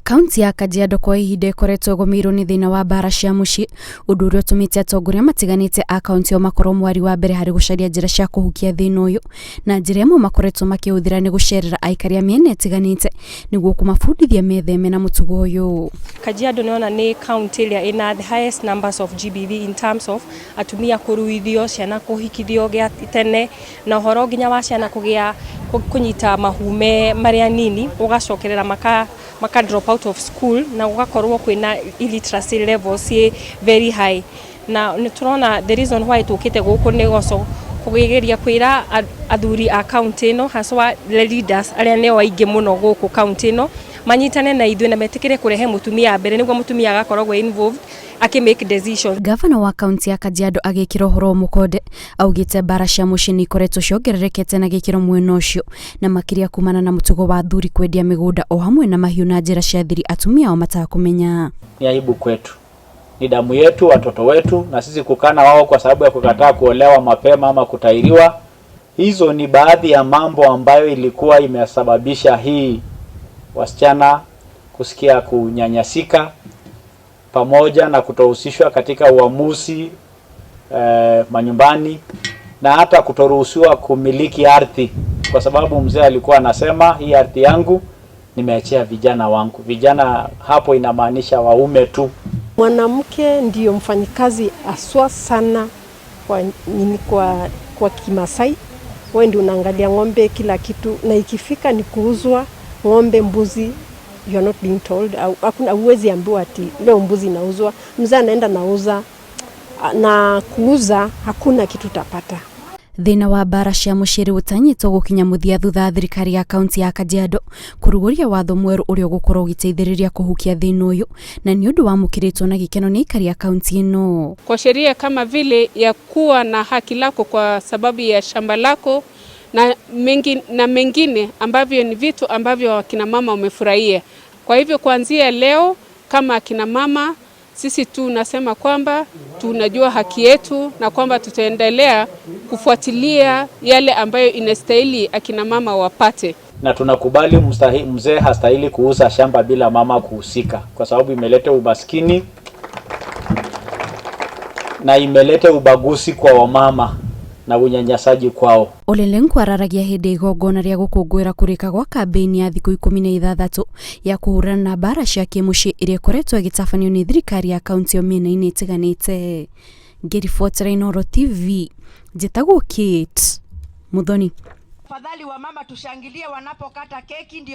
Kaunti ya Kajiado kwa ihinda ĩkoretwo ĩgũmĩirwo nĩ thĩna wa mbara cia mũciĩ, ũndũ ũrĩa ũtũmĩte atongoria matiganĩte a kaunti ĩyo makorwo mwari wa mbere harĩ gũcaria njĩra cia kũhukia thĩna ũyũ, na njĩra ĩmwe makoretwo makĩhũthĩra nĩ gũcerera aikari a mĩena ĩtiganĩte nĩguo kũmabundithia metheme na mũtugo ũyũ. Kajiado nĩona nĩ county ĩrĩa ĩna the highest numbers of GBV in terms of atumia kũruithio, ciana kũhikithio gĩa tene, na ũhoro nginya wa ciana kũgĩa kũnyita mahume marĩa nini, ũgacokerera maka drop out of school na gũgakorwo kwĩna illiteracy levels ciĩ very high. Na nĩ tũrona the reason why tũkĩte gũkũ nĩ goco kũgeria kwĩra athuri a county ĩno, haswa the leaders arĩa nĩo aingĩ mũno gũkũ county ĩno, manyitane na ithuĩ na metĩkĩre kũrehe mũtumia mbere nĩguo mũtumia agakoragwo involved akĩ make decisions. Gavana wa kaunti ya Kajiado agĩkĩra ũhoro mũkonde augĩte mbara cia mũciĩ nĩ ikoretwo ciongererekete na gĩkĩro mwena ũcio, na makĩria kumana na mũtugo wa athuri kwendia mĩgũnda o hamwe na mahiũ na njĩra cia thiri atumia ao matakũmenya. Ni aibu kwetu, ni damu yetu, watoto wetu, na sisi kukana wao kwa sababu ya kukataa kuolewa mapema ama kutairiwa. Hizo ni baadhi ya mambo ambayo ilikuwa imesababisha hii wasichana kusikia kunyanyasika pamoja na kutohusishwa katika uamuzi manyumbani na hata kutoruhusiwa kumiliki ardhi, kwa sababu mzee alikuwa anasema, "Hii ardhi yangu nimeachia vijana wangu." Vijana hapo inamaanisha waume tu. Mwanamke ndiyo mfanyikazi aswa sana kwa, nini, kwa Kimasai. Wewe ndio unaangalia ng'ombe, kila kitu, na ikifika ni kuuzwa ng'ombe, mbuzi, you are not being told. Hakuna, huwezi ambiwa ati leo mbuzi inauzwa. Mzee anaenda nauza na kuuza, hakuna kitu utapata. Thĩna wa mbara cia mũciĩ rĩu ũtanyĩtwo gũkinya mũthia thutha wa thirikari ya kaunti ya Kajiado kũrugũria watho mwerũ ũrĩa ũgũkorwo ũgĩteithĩrĩria kũhukia thĩna ũyũ, na nĩ ũndũ wamũkĩrĩtwo na gĩkeno nĩ aikari a kaunti ĩno. Kwa sheria kama vile ya kuwa na haki lako kwa sababu ya shamba lako na mengine ambavyo ni vitu ambavyo wakina mama wamefurahia. Kwa hivyo kuanzia leo, kama akina mama, sisi tunasema kwamba tunajua haki yetu na kwamba tutaendelea kufuatilia yale ambayo inastahili akina mama wapate. Na tunakubali mzee hastahili kuuza shamba bila mama kuhusika, kwa sababu imeleta umaskini na imeleta ubaguzi kwa wamama na unyanyasaji kwao. Ole Lenku araragia hĩndĩ igongona rĩa gũkũngũĩra kũrĩka gwa kambĩini ya thikũ 16 ya kũhũrana na mbara cia kĩmũciĩ ĩrĩa ĩkoretwo ĩgĩtabanio nĩ thirikari ya kaunti ĩyo mĩena-inĩ ĩtiganĩte. Ngĩribotera Inooro TV, njĩtagwo Kate Muthoni. Afadhali wamama tushangilie wanapokata keki ndio.